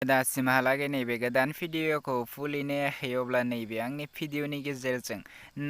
दासिमहालागै नैबे गोदान भिडिअखौ फुलि नायाखै अब्ला नैबे आंनि भिडिअनि गेजेरजों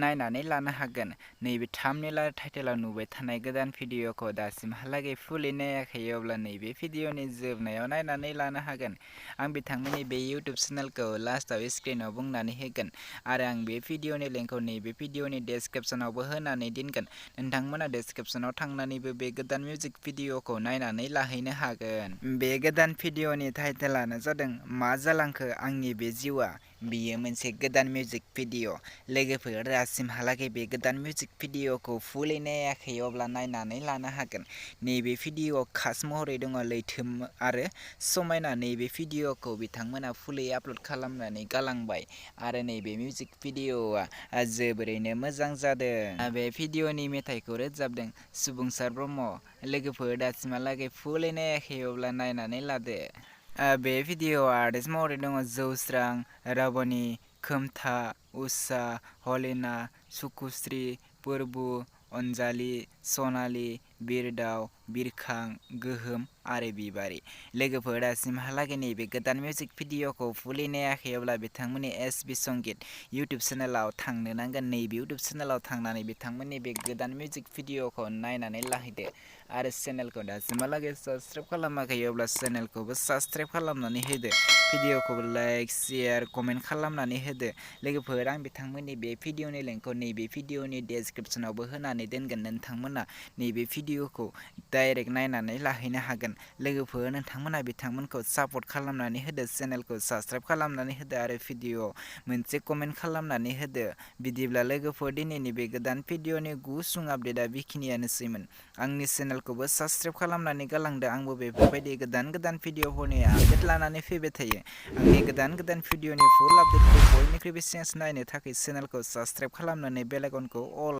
नायनानै लानो हागोन। नैबे थाम्बनेल आरो टाइटेलाव नुबाय थानाय गोदान भिडिअखौ दासिमहालागै फुलि नायाखै अब्ला नैबे भिडिअनि जोबनायाव नायनानै लानो हागोन। आं बिथांमोननि बे इउटुब चेनेलखौ लास्टआव स्क्रिनाव बुंनानै होगोन आरो आं बे भिडिअनि लिंकखौ नैबे भिडिअनि डेसक्रिपसनावबो होनानै दोनगोन। नोंथांमोना डेसक्रिपसनाव थांनानैबो बे गोदान मिउजिक भिडिअखौ नायनानै लाहैनो हागोन। बे गोदान भिडिअनि टाइटेलानो जादों मा जालांखो आंनि बे जिउआ। बेयो मोनसे गोदान मिउजिक भिडिअ। लोगोफोर दासिमहालागै बे गोदान मिउजिक भिडिअखौ फुलि नायाखै अब्ला नायनानै लानो हागोन। नैबे भिडिअआव खास महरै दङ लैथो आरो समायना। नैबे भिडिअखौ बिथांमोना फुलि आपल'ड खालामनानै गालांबाय आरो नैबे मिउजिक भिडिअआ जोबोरैनो मोजां जादों। बे भिडिअनि मेथाइखौ रोजाबदों सुबुंसार ब्रह्म। लोगोफोर दासिमहालागै फुलि नायाखै अब्ला नायनानै लादो। बे भिडिअआव आर्टिस्ट महरै दङ जौस्रां, राबनि, खोमथा, उषा, हलिना, सुकुश्री, पुरबु, अनजालि, सनालि, बिरदाव, बिरखां, गोहोम आरो बिबारि। लोगोफोर दासिमहालागै नैबे गोदान मिउजिक भिडिअखौ फुलि नायाखै अब्ला बिथांमोननि एसबि संगित इउटुब चेनेलाव थांनो नांगोन। नैबे इउटुब चेनेलाव थांनानै बिथांमोननि बे गोदान मिउजिक भिडिअखौ नायनानै लाहैदो आरो चेनेलखौ दासिमहालागै साबसक्राइब खालामाखै अब्ला चेनेलखौबो साबसक्राइब खालामनानै होदो। भिडिअखौबो लाइक, शेयार, कमेन्ट खालामनानै होदो। लोगोफोर आं बिथांमोननि बे भिडिअनि लिंकखौ नैबे भिडिअनि डेसक्रिपसनावबो होनानै दोनगोन। नोंथांमोना नैबे भिडिअखौ डाइरेक्ट नायनानै लाहैनो हागोन। लोगोफोर नोंथांमोना बिथांमोनखौ सापर्ट खालामनानै होदो, चेनेलखौ साबसक्राइब खालामनानै होदो आरो भिडिअआव मोनसे कमेन्ट खालामनानै होदो। बिदिब्ला लोगोफोर दिनैनि बे गोदान भिडिअनि गुसुं आपडेटआ बेखिनियानोसैमोन। आंनि चेनेलखौबो साबसक्राइब खालामनानै गालांदो। आंबो बेफोरबायदि गोदान भिडिअफोरनि आपडेट लानानै फैबाय थायो। आंनि गोदान भिडिअनि फुल आपडेटखौ बयनिख्रुइबो सिगांसिन नायनो थाखाय चेनेलखौ साबसक्राइब खालामनानै बेल आइकनखौ अल